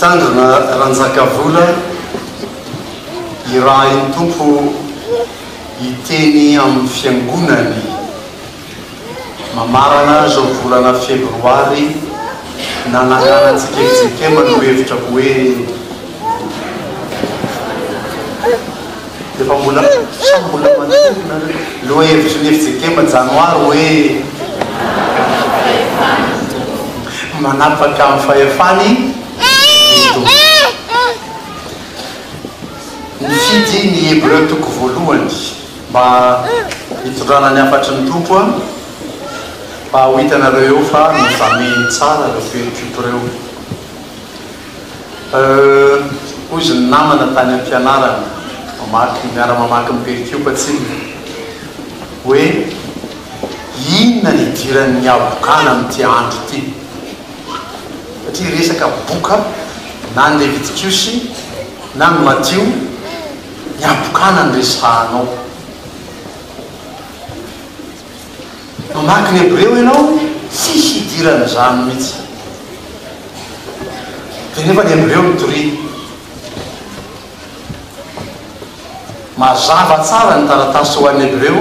Mpitandrina Ranjakavola, irahin'ny Tompo hiteny amin'ny Fiangonany mamarana izao volana febroary nananganantsika fjkm no hevitra hoe efa mbola sa mbola matory nareo? Lohahevitry ny fjkm janoary hoe manapaka amin'ny fahefany ny Tompo. Nifidy ny Hebreo toko voalohany mba hitondrana ny hafatry ny Tompo aho, mba ho hitanareo eo fa nozamehiny tsara ireo perikopa ireo. Euh, hoy izy ny namana tany am-pianarana, mamaky, miara-mamaky ny perikopa tsinona, hoe inona ny idiran'ny habokana amin'ity andro ity? Satria resaka boka na ny Levitikosy na ny Matio, ny habokana no resahanao. Mamaky ny Hebreo ianao, tsisy idiran'izany mihitsy. Dia nefa ny Hebreo no toriana. Mazava tsara ny taratasy ho an'ny Hebreo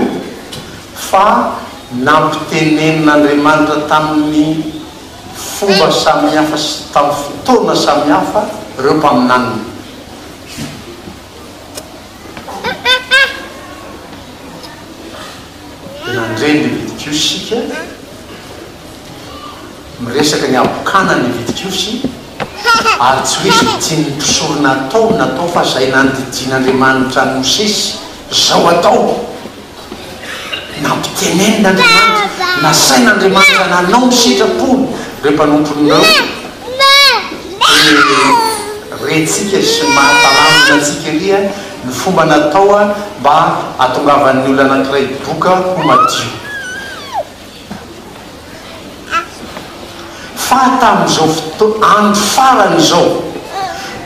fa nampitenenin'Andriamanitra tamin'ny fomba samihafa sy tamin'ny fotoana samihafa ireo mpaminaniny. Dia nandre ny Levitikosy isika, miresaka ny habokana ny Levitikosy, ary tsy hoe izay tian'ny mpisorona atao no natao fa izay nandidian'Andriamanitra an'i Mosesy, izao atao. Nampitenenin'Andriamanitra, nasain'Andriamanitra nanao ny sitrapony ireo mpanompony ireo, dia rentsika sy mahatalanjona antsika ery ny fomba natao mba hahatongavan'ny olona anankiray boka ho madio. Fa tamin'izao fotoa, andro farany izao,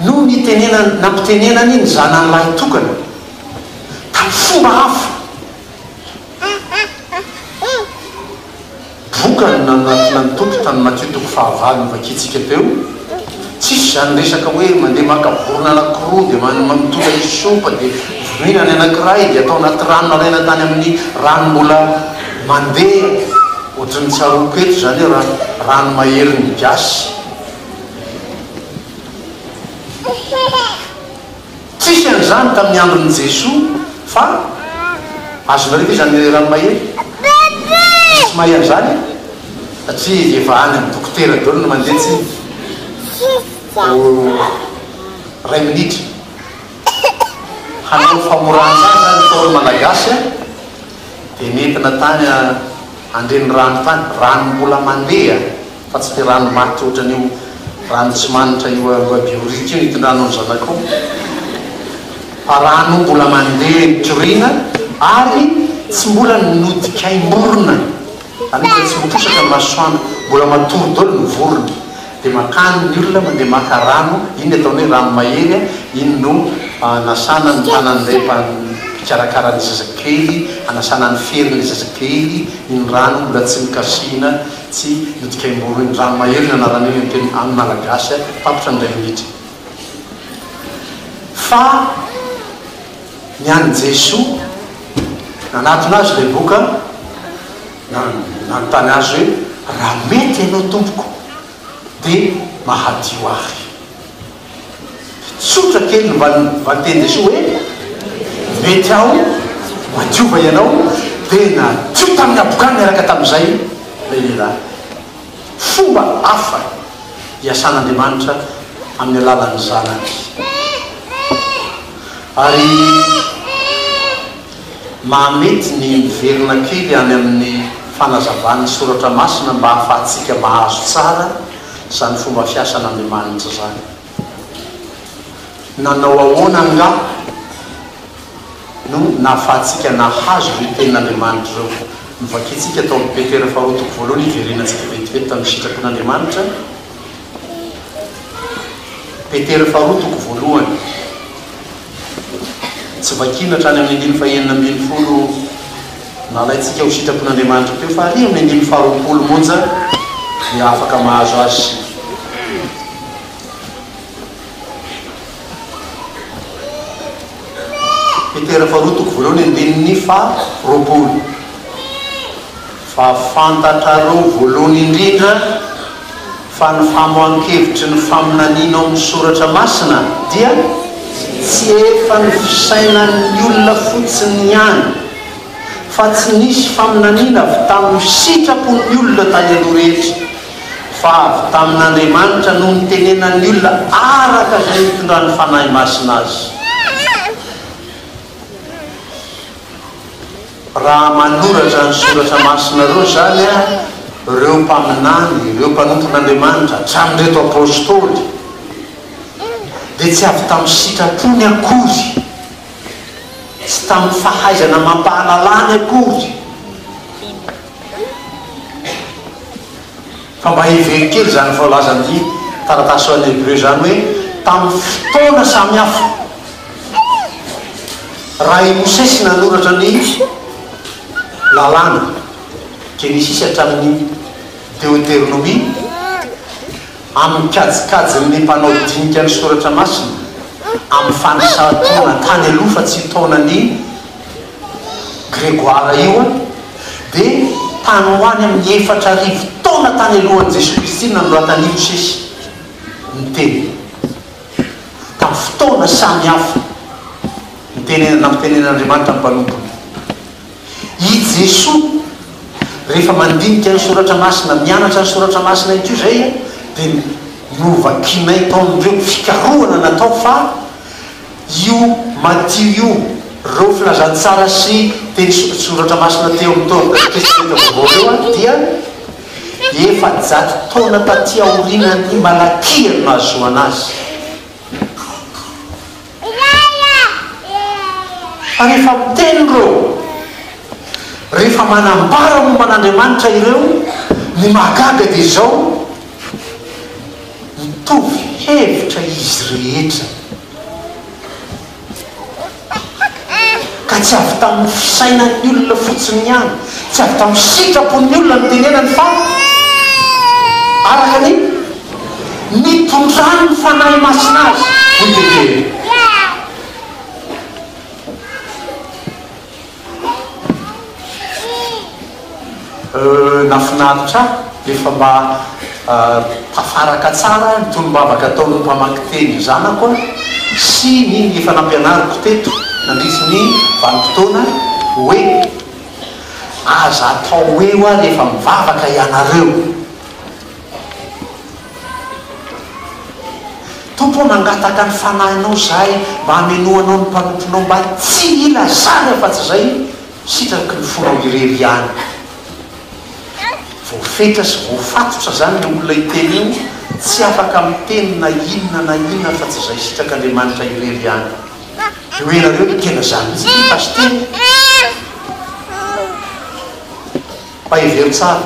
no nitenenany, nampitenenany ny zanany lahitokana, tamin'ny fomba hafa. Vokany, nanatona ny Tompo tany Matio toko fahavalo novakintsika teo, tsisy izany resaka hoe mandeha maka vorona anankiroa dia mitondra hysopa dia vonoina ny anankiray dia atao anaty rano nalaina tany amin'ny rano mbola mandeha ohatran'ny tsaroako eto izany hoe rano maherin'ny gasy. Tsisy an'izany tamin'ny andron'i Jesoa fa azonareo ve izany rano mahery? Misy mahay an'izany? Satria efa any amin'ny dokotera daholo no mandeha tsy ho iray minitra. Hanao famoran-jaza ny Ntaolo Malagasy dia nentina tany an-drenirano tany, rano mbola mandeha. Fa tsy le rano maty ohatran'io rano tsy manitra io Ambohibeorika io nitondranao ny zanakao fa rano mbola mandeha mikoriana ary tsy mbola nodikaim-borona zany hoe mbola tsy miposaka ny masoandro mbola matory daholo ny vorona dia makany ny olona mandeha maka rano iny ny ataony hoe rano mahery a iny no anasana ny tanan'ilay mpikarakara ny zazakely anasana ny ferin'ilay zazakely iny rano mbola tsy nokasihina Tsy nodikaim-boro iny rano mahery ny anaran'iny amin'ny teny amin'ny malagasy a, tapitra ny iray minitra. Fa ny an'i Jesoa, nanatona azy ilay boka, nanontany azy hoe, raha mety ianao tompoko dia mahadio ahy. Tsotra kely ny valin-tenin'i Jesoa hoe, Mety aho, madiova ianao, dia nadio tamin'ny habokany niaraka tamin'izay ilay lehilahy. Fomba hafa iasan'Andriamanitra amin'ny alalan'ny Zanany. Ary mahamety ny miverina kely any amin'ny fanazavan'ny Soratra Masina mba hahafahantsika mahazo tsara izany fomba fiasan'Andriamanitra izany. Nanao ahoana angaha no nahafahantsika nahazo ireo tenin'Andriamanitra ireo? Novakintsika tao amin'ny Petera faharoa toko voalohany hiverenantsika vetivety tamin'ny sitrapon'Andriamanitra. Petera faharoa toko voalohany. Tsy vakiana hatrany amin'ny andininy fahenina ambin'ny folo nalaintsika ho sitrapon'Andriamanitra teo fa ary amin'ny andininy faharoapolo monja dia afaka mahazo azy isika. Petera faharoa toko voalohany andininy faha 20. Fa fantatrareo voalohany indrindra fa ny famoahan-kevitry ny faminaniana ao amin'ny Soratra Masina dia tsy efa ny fisainan'ny olona fotsiny ihany, fa tsy nisy faminaniana avy tamin'ny sitrapon'ny olona tany aloha rehetra, fa avy tamin'Andriamanitra no nitenenan'ny olona araka izay nitondran'ny Fanahy Masina azy. Raha manoratra ny soratra masinareo izany ireo mpaminany, ireo mpanompon'Andriamanitra, hatramin'ireto apostoly, dia tsy avy tamin'ny sitrapony akory, tsy tamin'ny fahaizana amam-pahalalany akory, fa mba hevero kely izany voalazan'ny taratasy ho an'ny Hebreo izany hoe tamin'ny fotoana samihafa. Raha i Mosesy nanoratra ny Lalàna, Genesisy hatramin'ny Deoteronomia, amin'ny kajikajin'ny mpanao dinika ny Soratra Masina, amin'ny fanisan-taona tany aloha fa tsy taonan'i Grégoire io, dia tany ho any amin'ny 4000 taona tany alohan'i Jesoa Kristy no nanoratan'i Mosesy ny Teniny. Tamin'ny fotoana samy hafa nitenenana nampitenenan'Andriamanitra ny mpanompony. I Jesoa, rehefa mandinika ny Soratra Masina, mianatra ny Soratra Masina ihany koa izay, dia novakinay tao amin'ireo fikarohana natao fa io Matio io, ireo filazantsara sy teny Soratra Masina teo amin'ny taona Testamenta Vaovao ireo dia 400 taona taty aorianan'i Malakia no nahazoana azy. Fa rehefa miteny ireo, rehefa manambara momba an'Andriamanitra ireo, ny mahagaga dia izao, mitovy hevitra izy rehetra. Ka tsy avy tamin'ny fisainan'ny olona fotsiny ihany, tsy avy tamin'ny sitrapon'ny olona nitenenany fa araka ny nitondran'ny Fanahy Masina azy, hoy Petera. Nafinaritra ahy efa mba tafaraka tsara ny tonom-bavaka ataon'ny mpamaky teny zanako sy ny efa nampianariko teto nandritry ny vanim-potoana hoe aza atao hoe hoa rehefa mivavaka ianareo. Tompo ô mangataka ny Fanahinao izahay mba hamenoanao ny mpanomponao mba tsy hilazany afa-tsy izay sitraky ny fonao irery ihany. Voafetra sy voafatotra izany ilay olona hiteny io, tsy afaka miteny na inona na inona afa-tsy izay sitrak'Andriamanitra irery ihany. Dia hoe ianareo hoe tena izany mihitsy ve Pasitera? Mba hevero tsara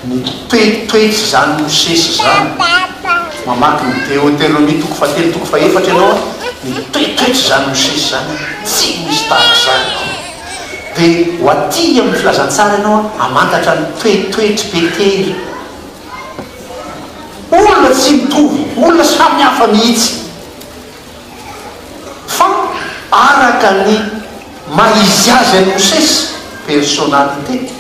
ny toetoetr'izany Mosesy izany. Mamaky ny Deoteronomia toko fahatelo toko fahefatra ianao an, ny toetoetr'izany Mosesy izany tsy misy tahaka izany. Dia ho aty amin'ny filazantsara ianao an, hamantatra ny toetoetr'i Petera. Olona tsy mitovy, olona samy hafa mihitsy. Fa araka ny maha izy azy an'i Mosesy, personnalité,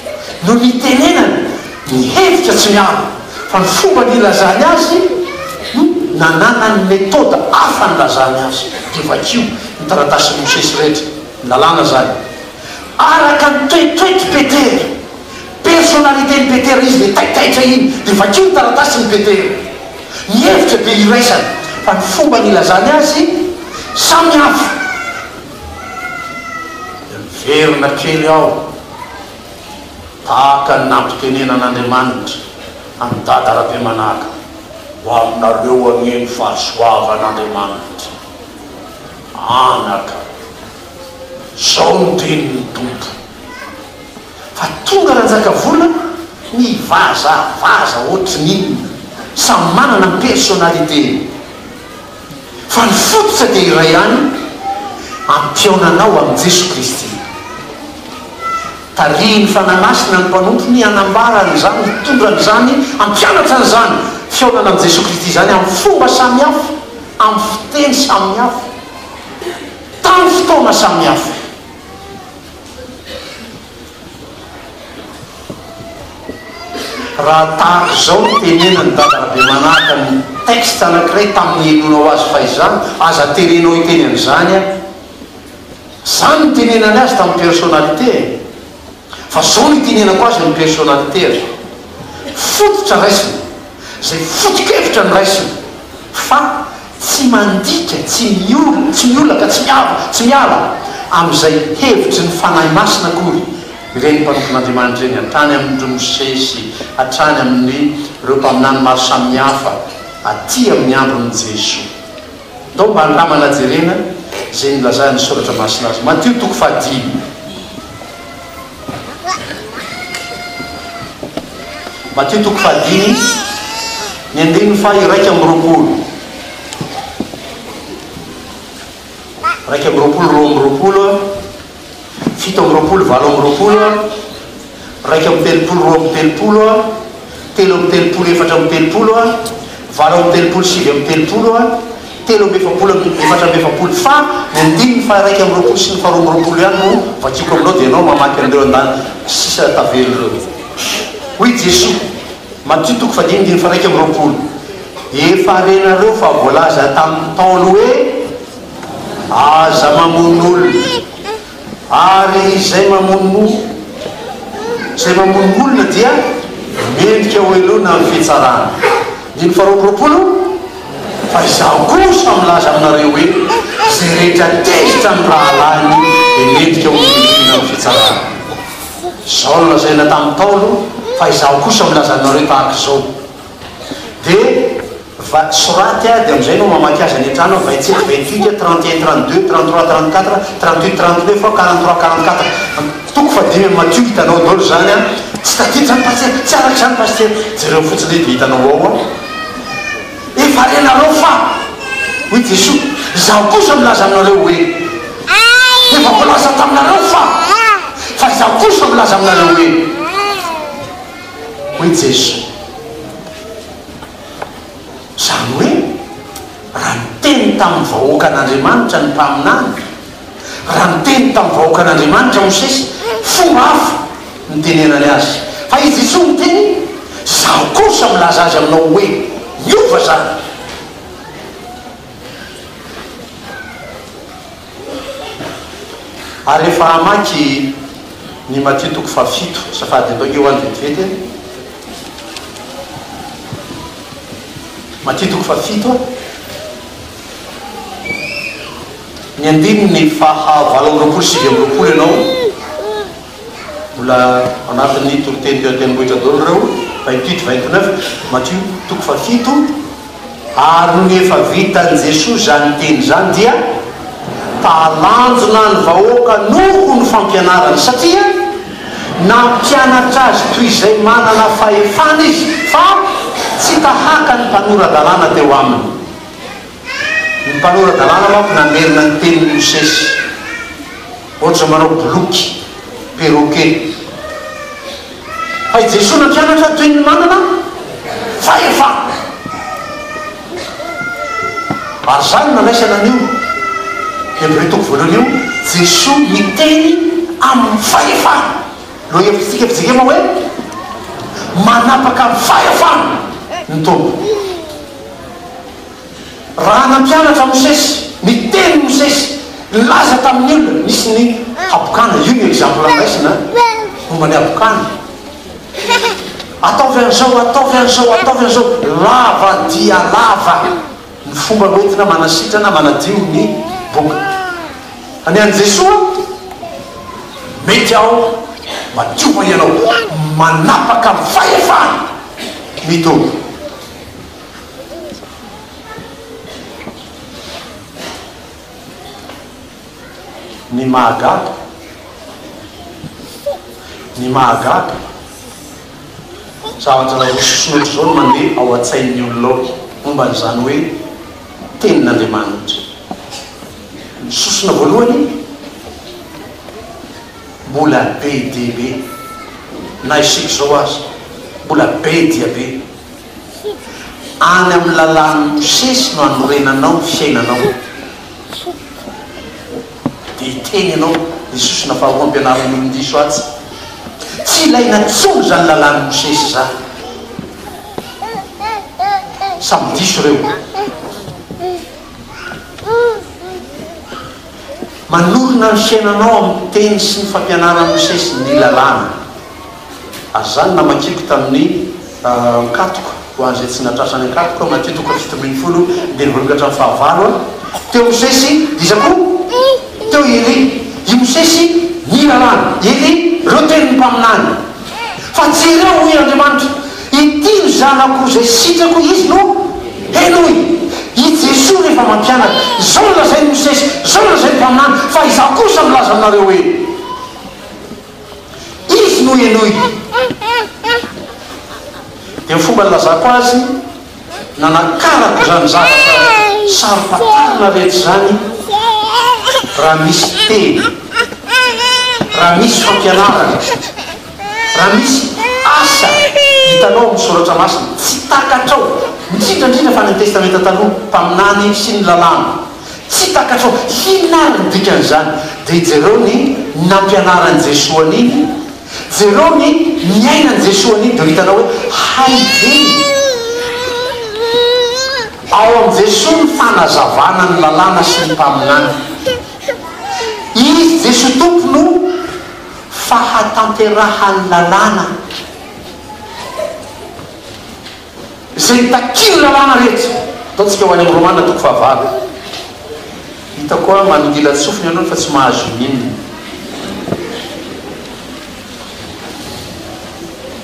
no nitenenany, ny hevitra tsy miala, fa ny fomba nilazany azy no nananany méthode hafa nilazany azy. Dia vakio ny taratasin'i Mosesy rehetra, ny lalàna izany. Araka ny toetoetr'i Petera, personnalité-n'i Petera, izy ilay taitaitra iny, dia vakio ny taratasin'i Petera. Ny hevitra dia iraisana fa ny fomba nilazany azy samy hafa. Dia niverina kely aho tahaka ny nampitenenan'Andriamanitra an'i Dada Rabemanaka, Ho aminareo anie ny fahasoavan'Andriamanitra, anaka. Izao no tenin'ny Tompo. Fa tonga Ranjakavola mivazavaza ohatry ny inona, samy manana ny personnalité-ny. Fa ny fototra dia iray ihany, hampihaona anao amin'i Jesoa Kristy. Tarihin'ny Fanahy Masina ny mpanompony hanambara an'izany, hitondra an'izany, hampianatra an'izany fihaonana amin'i Jesoa Kristy izany amin'ny fomba samihafa, amin'ny fiteny samihafa. Tamin'ny fotoana samihafa. Raha tahaka izao no tenenan'i Dada Rabemanahaka ny texte anankiray tamin'ny nihainoanao azy fahizany, aza terenao hiteny an'izany aho. Izany no nitenenany azy tamin'ny personnalité e. Fa izao no itenenako azy amin'ny personnalité e. Fototra raisina, izay foto-kevitra no raisina, fa tsy mandika, tsy miolona, tsy miolaka, tsy miava, tsy miala amin'izay hevitry ny Fanahy Masina akory ireny mpanompon'Andriamanitra ireny, hatrany amin-dry Mosesy, hatrany amin'ireo mpaminany maro samihafa, aty amin'ny andron'i Jesoa. Ndao mba andramana jerena izay nilazan'ny Soratra Masina azy. Matio toko fahadimy. Matio toko fahadimy, ny andininy faha-21. 21, 22, 27, 28, 31, 32, 33, 34, 38, 39, 43, 44 fa ny andininy faha-21 sy ny faha-22 ihany no vakiako aminao dia ianao mamaky an'ireo andaniny sisa tavela ireo. Hoy Jesoa, Matio toko fahadimy andininy faha-21, Efa renareo fa voalaza tamin'ny Ntaolo hoe, Aza mamono olona, ary izay mamono izay mamono olona dia mendrika hoheloina amin'ny fitsarana. Andininy faharoa-amby-roapolo, Fa izaho kosa milaza aminareo hoe, izay rehetra tezitra amin'ny rahalahiny dia mendrika hoheloina amin'ny fitsarana. Izao no lazaina tamin'ny Ntaolo, fa izaho kosa milaza aminareo tahaka izao. Dia va, soraty a, dia amin'izay ianao mamaky azy any an-trano, 27, 28, 31, 32, 33, 34, 38, 39, 43, 44. Toko fahadimy amin'ny Matio hitanao daholo izany an. Tsy tadidy izany Pasitera, tsy araka izany Pasitera. Jereo fotsiny dia hitanao ao an. Efa renareo fa, hoy Jesoa, izaho kosa milaza aminareo hoe, efa voalaza taminareo fa, fa izaho kosa milaza aminareo hoe, Hoy Jesoa. Izany hoe, raha niteny tamin'ny vahoakan'Andriamanitra ny mpaminany, raha niteny tamin'ny vahoakan'Andriamanitra Mosesy, fomba hafa nitenenany azy. Fa i Jesoa miteny, Izaho kosa milaza azy aminao hoe, miova izany. Ary rehefa hamaky ny Matio toko fahafito, azafady atao eo any vetivety e. Matio toko fahafito, ny andininy faha 28 sy 29 ianao, mbola ao anatin'ny toriteny teo an-tendrombohitra daholo ireo, 28, 29, Matio toko fahafito, Ary nony efa vitan'i Jesoa izany teny izany dia talanjona ny vahoaka noho ny fampianarany, satria nampianatra azy toy izay manana fahefana izy, fa tsy tahaka ny mpanora-dalàna teo aminy. Ny mpanora-dalàna manko namerina ny tenin'i Mosesy. Ohatra manao boloky, perroquet. Fa i Jesoa nampianatra toy ny manana fahefana. Ary izany no nandraisana an'io Hebreo toko voalohany io, Jesoa miteny amin'ny fahefana. Lohahevitsika fijerena hoe manapaka amin'ny fahefana ny Tompo. Raha nampianatra Mosesy, niteny Mosesy, nilaza tamin'ny olona, nisy ny habokana, io ny exemple raisina momba ny habokana, ataovy an'izao, ataovy an'izao, ataovy an'izao, lava dia lava ny fomba hoentina manasitrana, manadio ny boka. Fa ny an'i Jesoa, mety aho, madiova ianao, manapaka amin'ny fahefana ny Tompo. Ny mahagaga, ny mahagaga, zavatra rososono ohatr'izao no mandeha ao an-tsain'ny olona ao momba an'izany hoe tenin'Andriamanitra. Ny sosona voalohany, mbola be dia be, na isika izao aza, mbola be dia be. Any amin'ny lalàn'i Mosesy no anorenanao ny fiainanao. Dia hiteny ianao ny sosona faharoa ampianarin'ny olon-diso atsy. Tsy ilaina intsony izany lalàn'i Mosesy izany. Samy diso ireo. Manorina ny fiainanao amin'ny teny sy ny fampianaran'i Mosesy ny lalàna. Ary izany namakiako tamin'ny Ankatoka, ho an'izay tsy nahatratra ny Ankatoka, Matio toko faha-17, andininy voalohany ka hatramin'ny fahavalo. Teo Mosesy, iza koa? Teo i Elia. I Mosesy, ny lalàna. Elia, ireo tenin'ny mpaminany. Fa jereo, hoy Andriamanitra, ity no Zanako izay sitrako, Izy no henoy. I Jesoa rehefa mampianatra, izao no lazain'i Mosesy, izao no lazain'ny mpaminany, fa Izaho kosa milaza aminareo hoe, Izy no henoy. Dia ny fomba nilazako azy, nanakarako izany zavatra saro-pantarina rehetra izany, raha misy teny, raha misy fampianarana, raha misy asa hitanao amin'ny Soratra Masina, tsy takatrao, indrindra indrindra fa any amin'ny Testamenta Taloha, mpaminany sy ny lalàna, tsy takatrao, inona ary ny dikan'izany? Dia jereo ny nampianaran'i Jesoa an'iny, Jereo ny niainan'i Jesoa an'iny dia ho hitanao hoe hay ve ao amin'i Jesoa ny fanazavana ny lalàna sy ny mpaminany. Izy Jesoa Tompo no fahatanterahan'ny lalàna. Izay takian'ny lalàna rehetra. Ataontsika ho any amin'ny Romana toko fahavalo. Hitako hoa manongilan-tsofina ianao fa tsy mahazo n'inona.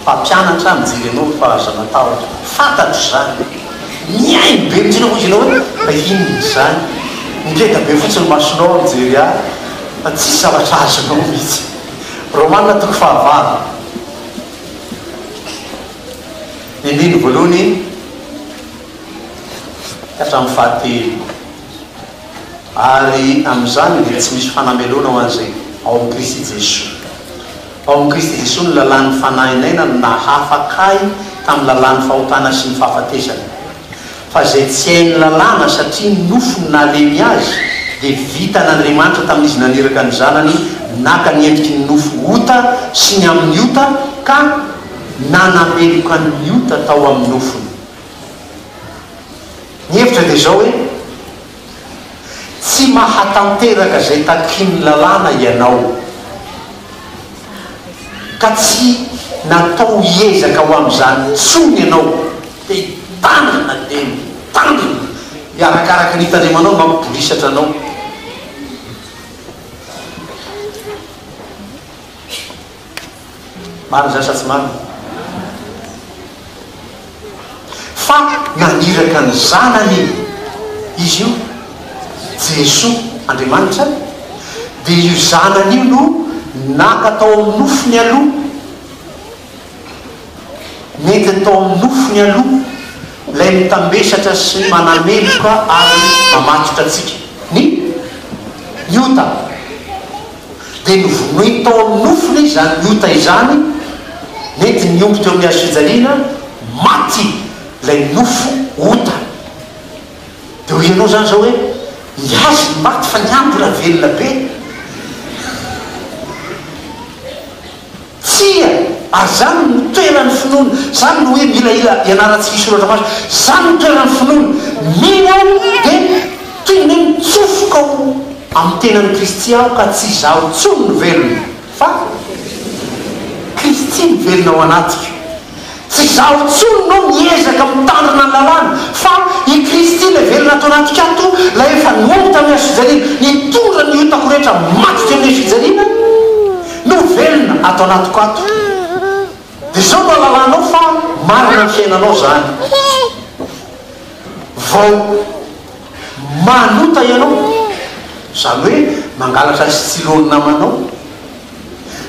Mpampianatra mijery anao fa aza matahotra. Fantatro izany. Mihaino be mihitsy ianao hoy izy ianao hoe fa inona izany. Ngeda be fotsiny ny masonao mijery ahy fa tsisy zavatra azonao mihitsy. Romana toko fahavalo. Ny andininy voalohany ka hatramin'ny fahatelo. Ary amin'izany dia tsy misy fanamelohana ho an'izay ao amin'i Kristy Jesoa. Ao amin'i Kristy Jesoa ny lalàn'ny fanahin'aina no nahafaka ahy tamin'ny lalàn'ny fahotana sy ny fahafatesana. Fa izay tsy hain'ny lalàna satria ny nofo no nahalemy azy dia vitan'Andriamanitra tamin'izy naniraka ny Zanany naka ny endriky ny nofo ota sy ny amin'ny ota ka nanameloka ny ota tao amin'ny nofony. Ny hevitra dia izao hoe, tsy mahatanteraka izay takian'ny lalàna ianao, ka tsy natao hiezaka ho amin'izany intsony ianao, dia hitandrina dia mitandrina, arakaraka ny hitandremanao no mampibolisatra anao. Marina izany sa tsy marina? Fa naniraka ny Zanany Izy io, Jesoa Andriamanitra, dia io Zanany io no naka tao amin'ny nofony aloha, nentiny tao amin'ny nofony aloha ilay mitambesatra sy manameloka ary mamatotra antsika, ny ny ota. Dia novonoiny tao amin'ny nofony izany ota izany, nentiny nihombo teo amin'ny hazo fijaliana, maty ilay nofo ota. Dia hoy ianao izany izao hoe, ny azy no maty fa ny ahy mbola velona be. Tsia! Ary izany no toeran'ny finoana. Izany no hoe mila ila ianarantsika soratra masina. Izany no toeran'ny finoana. Mino aho dia toy ny hoe mitsofoka ao amin'ny tenan'i Kristy aho ka tsy izaho intsony no velona fa Kristy no velona ao anatiko. Tsy izaho intsony no miezaka mitandrina ny lalàna, fa i Kristy ilay velona ato anatiko ato, ilay efa nohombo tamin'ny hazo fijaliana, nitondra ny otako rehetra maty teo amin'ny hazo fijaliana, no velona ato anatiko ato. Dia izao no ahalalanao fa marina ny fiainanao izany. Vao manota ianao, izany hoe mangalatra ny stylo-n'ny namanao,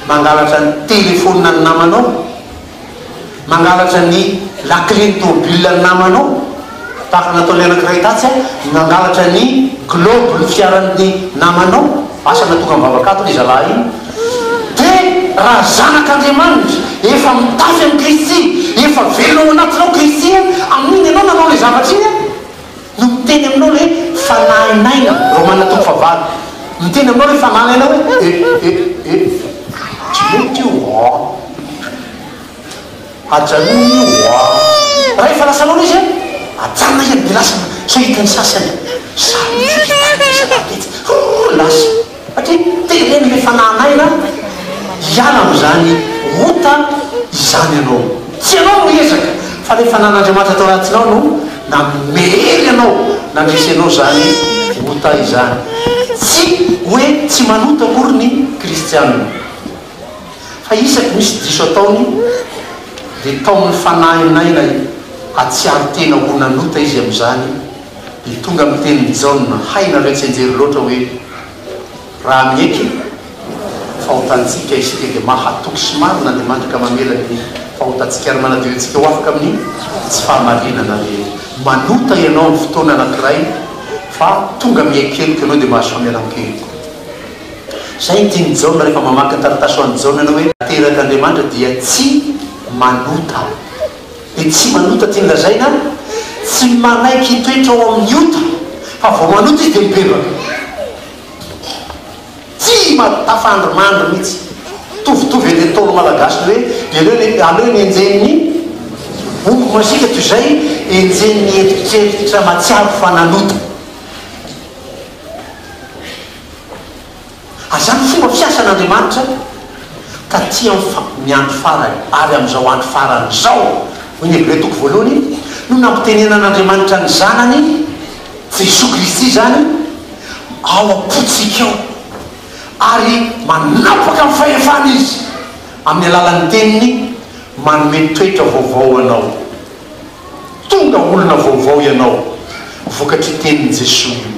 mangalatra ny telephone ny namanao, mangalatra ny la clé ny tôbile ny namanao, tahaka ny nataon'ilay anankiray tatsy a, mangalatra ny globe ny fiaran'ny namanao, asa na tonga mivavaka ato ilay zalahy iny, dia raha zanak'Andriamanitra, efa mitafy an'i Kristy, efa velona ao anatinao Kristy a, amin'iny ianao nanao ilay zavatra iny a, no miteny aminao ilay fanahin'aina, Romana toko fahavalo. Miteny aminao ilay fananana hoe e e e tsy mety io an! Ajanony io an! Raha efa lasa loatra izy an, ajanona ihany dia lasa sao hitan'ny sasany. Za mihitsy hitan'ny zava-betsaka, rrrr lasa. Satria teren'ilay fanahin'aina hiala amin'izany ota izany ianao. Tsy ianao no hiezaka, fa ilay fanahin'Andriamanitra tao anatinao no nanome hery anao nandresy anao izany ota izany. Tsy hoe tsy manota akory ny kristiana, fa isaky misy diso ataony dia taomin'ny fanahin'aina hahatsiaro tena ho nanota izy amin'izany. Dia tonga amin'ny tenin'i Jaona, hainareo tsianjery loatra hoe, Raha miaiky fahotantsika isika dia mahatoky sy marina Andriamanitra ka mamela ny fahotantsika ary manadio antsika ho afaka amin'ny tsy fahamarinana rehetra. Manota ianao amin'ny fotoana anankiray fa tonga miaiky heloka ianao dia mahazo famelan-keloka. Izay ny tian'i Jaona rehefa mamaky ny taratasy ho an'i Jaona ianao hoe, Aterak'Andriamanitra dia tsy manota. Dia tsy manota tiany lazaina, tsy manaiky hitoetra ao amin'ny ota, fa vao manota izy dia mibebaka. Tsy tafandrimandry mihitsy. Mitovitovy an'ilay Ntaolo malagasy ny hoe aleo ny aleo ny enjehin'ny omby masiaka toy izay enjehin'ny eritreritra mahatsiaro fa nanota. Ary izany fomba fiasan'Andriamanitra taty amin'ny andro farany, ary amin'izao andro farany izao, hoy ny Hebreo toko voalohany, no nampitenenan'Andriamanitra ny Zanany, Jesoa Kristy izany, ao am-pontsika ao, ary manapaka ny fahefana Izy amin'ny alalan'ny Teniny, manome toetra vaovao anao. Tonga olona vaovao ianao vokatr'io tenin'i Jesoa io.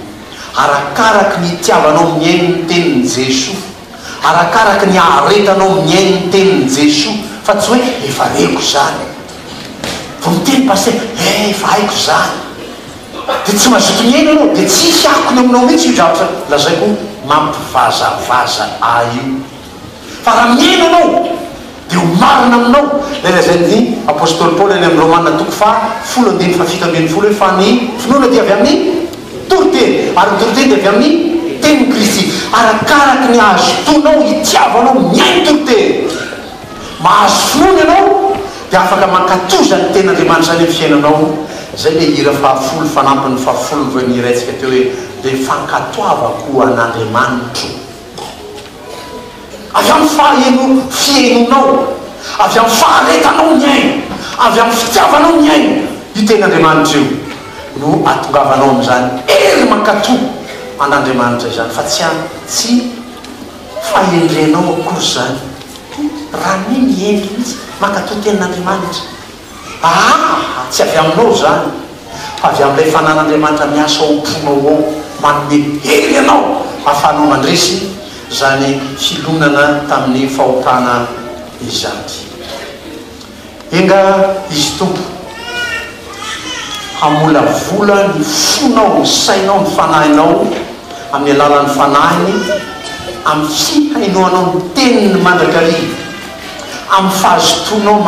Arakaraky ny itiavanao mihaino ny tenin'i Jesoa, arakaraky ny aharetanao mihaino ny tenin'i Jesoa, fa tsy hoe efa reko izany. Vao miteny pasitera, eh efa haiko izany. Dia tsy mazoto mihaino ianao, dia tsy hisy akony aminao mihitsy io zavatra lazaiko mampivazavaza ahy io. Fa raha mihaino ianao, Dia ho marina aminao ilay lazain'ny apostoly Paoly any amin'ny Romana toko faha folo andininy faha 17 hoe fa ny finoana dia avy amin'ny toriteny ary ny toriteny dia avy amin'ny tenin'i Kristy. Arakaraky ny hahazotoanao hitiavanao mihaino toriteny, mahazo finoana ianao dia afaka mankatò izany tenin'Andriamanitra izany amin'ny fiainanao. Izay ilay hira fahafolo fanampin'ny fahafolo vao nihiraintsika teo hoe dia fankatoavako an'Andriamanitro. Avy amin'ny faheno fihainonao, avy amin'ny faharetanao mihaino, avy amin'ny fitiavanao mihaino io Tenin'Andriamanitra io no ahatongavanao amin'izany hery mankatò an'Andriamanitra izany, fa tsy tsy fahendrenao akory izany. Raha ny mihendry mihitsy mankatò Tenin'Andriamanitra. Aa! Tsy avy aminao izany, fa avy amin'ilay fanan'Andriamanitra miasa ao am-ponao ao, manome hery anao ahafahanao mandresy izany filonana tamin'ny fahotana izany. Enga Izy Tompo hamolavola ny fonao, ny sainao, ny fanahinao amin'ny alalan'ny Fanahiny, amin'ny fihainoanao ny Teniny mandrakariva. Amin'ny fahazotoanao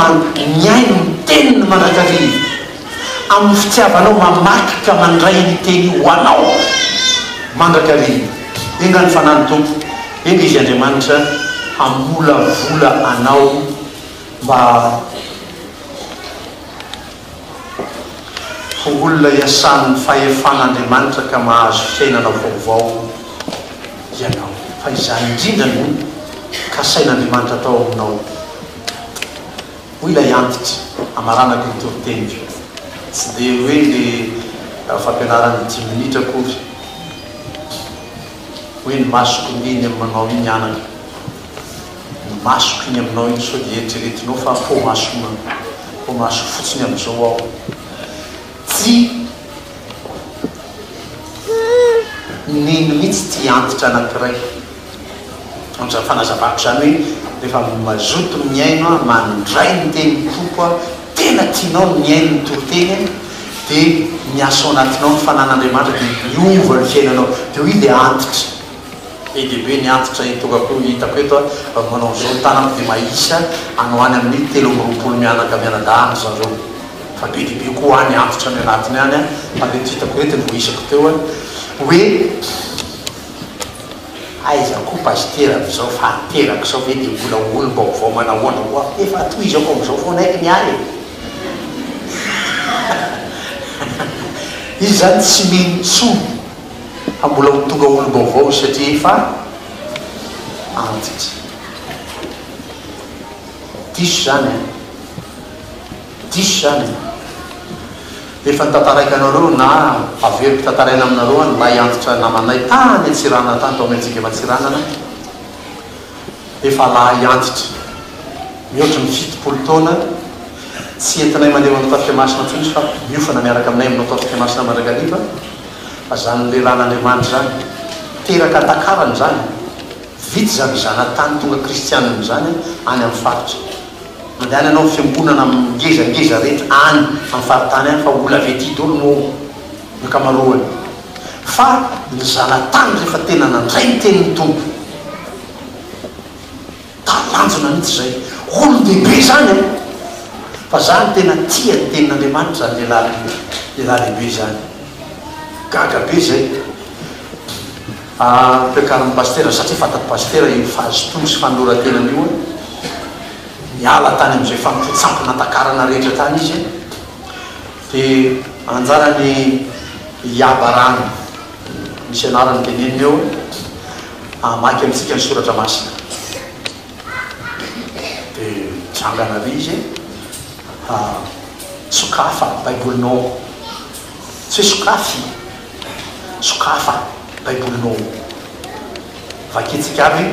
mihaino ny Teniny mandrakariva, amin'ny fitiavanao mamaky ka mandray ny Teny ho anao mandrakariva. Enga ny Fanahin'ny Tompo, enga Izy Andriamanitra hamolavola anao mba ho olona iasan'ny fahefan'Andriamanitra ka mahazo fiainana vaovao ianao. Fa izany indrindra no kasain'Andriamanitra atao aminao. Hoy ilay antitra, hamaranako ny toriteniko. Tsy dia hoe ilay fampianarana dimy minitra akory. Hoe ny masoko iny aminao iny anaka. Ny masoko iny aminao iny sao dia eritreretinao fa pomaso pomaso fotsiny amin'izao aho. Tsy nino mihitsy ity antitra anankiray. Amin'izany fanazavako izany hoe rehefa mazoto mihaino aho, mandray ny tenin'ny Tompo aho, tena tianao ny mihaino ny toriteny dia miasa ao anatinao ny fanan'Andriamanitra dia miova ny fiainanao. Dia hoy ilay antitra. Be dia be ny antitra hitokako hitako eto a, manao an'izao ny tanako dia mahisa any ho any amin'ny 23 mianaka mianadahy any zareo, fa be dia be koa any antitra any anatiny any a, fa reto hitako reto no voaisako teo a, hoe. Aiza koa pasitera amin'izao fahaterako izao ve dia mbola ho olom-baovao manahoana koa aho? Efa tohizako amin'izao foana eky ny ahy e! Izy izany tsy mino intsony fa mbola ho tonga olom-baovao izy satria efa antitra. Diso izany an! Diso izany e! Efa notantaraiko anareo na averiko tantaraina aminareo an ilay antitra namanay tany Antsiranana tany tao Merijika Antsiranana efa lahy antitra mihoatry ny 70 taona tsy entinay mandeha manao tafika masina intsony izy fa miofana miaraka aminay manao tafika masina mandrakariva fa izany lehilahin'Andriamanitra izany teraka antakarana izany vitsy izany zanatany tonga kristianina izany any amin'ny faritra Mandehana ianao amin'ny fiangonana ngezangeza rehetra any amin'ny faritany any fa olona avy aty daholo no ao ny ankamaroany. Fa ny zanatany rehefa tena nandray ny tenin'ny Tompo, talanjona mihitsy izay. Olon-dehibe izany an! Fa za no tena tia ny tenin'Andriamanitra izany lehilahy lehilahy lehibe izany. Gaga be izay. Ampiakarin'ny pasitera satria fantatr'i pasitera io fahazotoany sy fanoloran-tenany io an! Niala tany amin'izay fanompoan-tsampy natakarana rehetra tany izy, dia anjarany hiaba rano. Misy anarany tenenina eo, hamaky amintsika ny soratra masina. Dia mitsangana avy izy, sokafa ny Baibolinao. Tsy hoe sokafy, sokafa Baibolinao. Vakintsika avy.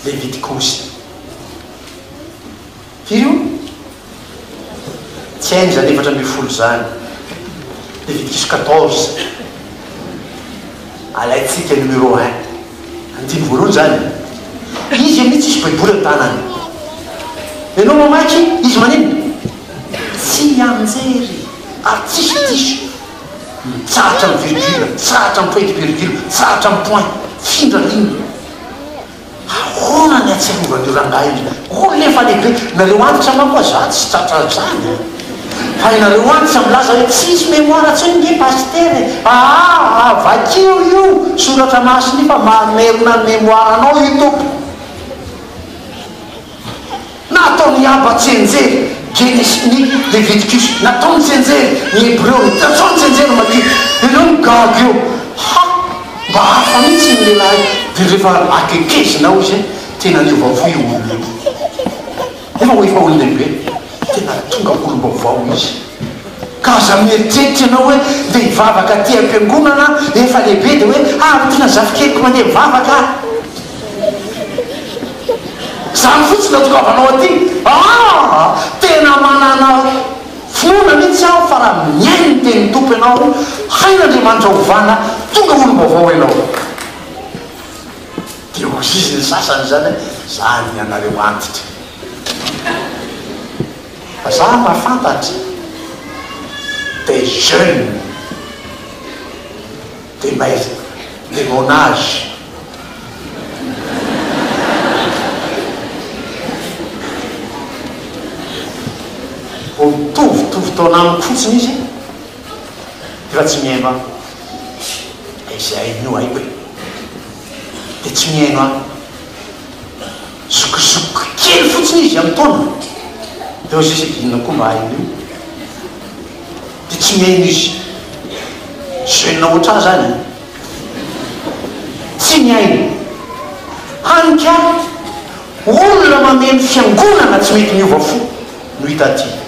Levitikosy. Firy io? Tsy hainy izany 14 izany. Levitikosy 14. Alaintsika numéro un. Andininy voalohany izany. Izy anie tsisy baiboly an-tanany. Ianao mamaky, izy maninona? Tsy mianjery ary tsisy diso. Mitsahatra amin'ny virgule, mitsahatra amin'ny point de virgule, mitsahatra amin'ny point, findra ligne. Ahoana ny hatsiarovan'io rangahy io? Olona efa lehibe, nareo antitra manko a za tsy tratra an'izany a! Fa ianareo antitra milaza hoe tsisy mémoire intsony nge pasitera e! Aa vakio io soratra masina io fa mamerina ny mémoire anao io tompoko. Nataon'i Aba tsianjery Genesy ny Levitikosy, nataony tsianjery ny Hebreo, nataony tsianjery Matio. Ireo no gaga eo. Ha! Mba hafa mihitsy ny lehilahy io. Dia rehefa akekezina ao izy, tena niova fo io olona io. Nefa ho efa olon-dehibe, tena tonga olom-baovao izy. Ka aza mieritreritra ianao hoe ndeha hivavaka aty am-piangonana aho, efa lehibe dia hoe ah ry tiana zafikeliko mandeha mivavaka aho. Zany fotsiny no atongavanao aty. Ah! Tena manana finoana mihitsy aho fa raha mihaino ny tenin'ny Tompo ianao, hain'Andriamanitra ovana tonga olom-baovao ianao. Dia hoy izy ny sasany izany hoe, zany ianareo antitra. Fa za mahafantatra des jeunes de mes de mon age. Vao mitovitovy taona amiko fotsiny izy efa tsy mihaino ahy. Izay hainy io haiko e. Dia tsy mihaino ahy. Zokizoky kely fotsiny izy amin'ny taona. Dia hoy sisa inona koa mba hainy io. Dia tsy mihaino izy. Jeune ohatr'ahy izany e. Tsy mihaino. Hany ka olona mameno fiangonana tsy mety miova fo no hita aty.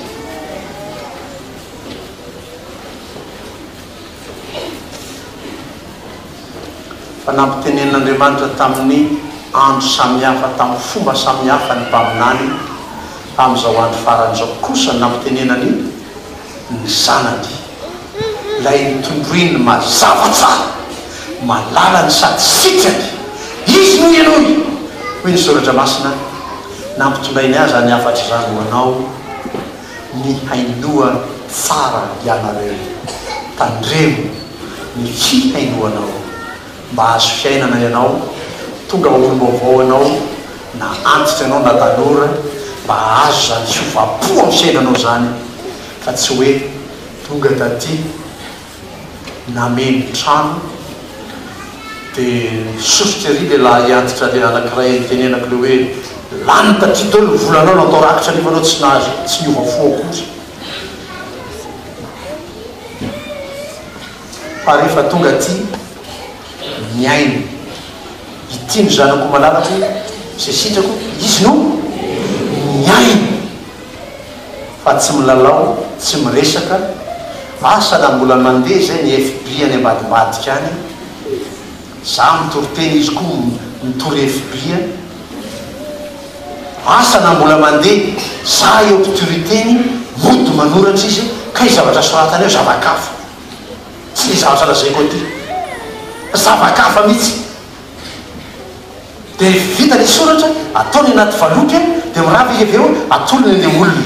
Fa nampitenenin'Andriamanitra tamin'ny andro samihafa tamin'ny fomba samihafa ny mpaminany, fa amin'izao andro farany izao kosa nampitenenany ny Zanany, ilay notondroiny mazava tsara, malalany sady sitrany. Izy no henoy! Hoy ny Soratra Masina, Nampitondrainy ahy izany hafatra izany ho anao. Mihainoa tsara ianareo. Tandremo ny fihainoanao. Mba hahazo fiainana ianao, tonga olom-baovao ianao, na antitra ianao na tanora, mba hahazo izany fiovam-po amin'ny fiainanao izany, fa tsy hoe tonga taty nameno trano. Dia sosotra ery le lahy antitra le anakiray nitenenako le hoe lany taty daholo ny volanao natao rakitra nefa anao tsy nahazo tsy niova fo akory. Fa rehefa tonga aty mihaino ity ny zanako malalako izay sitrako izy no mihaino fa tsy milalao tsy miresaka asa na mbola mandeha izay ny FB any ambadimbadika any za mitory teny izy koa mitory FB asa na mbola mandeha za eo mpitory teny mody manoratra izy kay zavatra soratany eo zava-kafa tsy le zavatra lazaiko aty fa zava-kafa mihitsy Dia rehefa vita ilay soratra, ataony anaty valopy dia mirava izy avy eo, atolony an'ilay olona.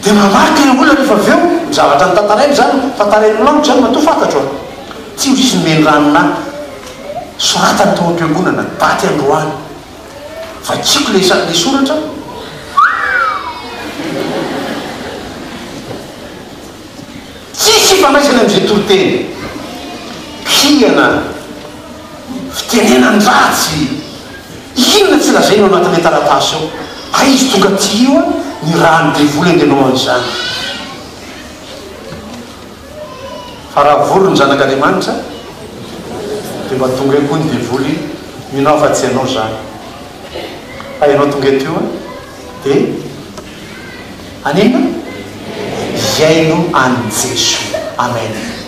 Dia mamaky ilay olona rehefa avy eo, ny zavatra notantarainy izany, tantarain'ny laniko izany matoa fantatro a! Tsy hoy izy nomeny ranona ahy. Soratany tao am-piangonana, daty androany. Vakiako ilay ilay soratra. Tsisy ifandraisany amin'izay toriteny. Kiana. Fitenenan-dratsy! Inona tsy lazainy ao anatin'ilay taratasy ao? Hay izy tonga aty io an, nirahan'ny devoly andeha hanao an'izany. Fa raha vory ny zanak'Andriamanitra, dia mba tonga eo koa ny devoly, mino aho fa tsy ianao izany. Fa ianao tonga eto io an, dia haninona? Hihaino an'i Jesoa. Amen.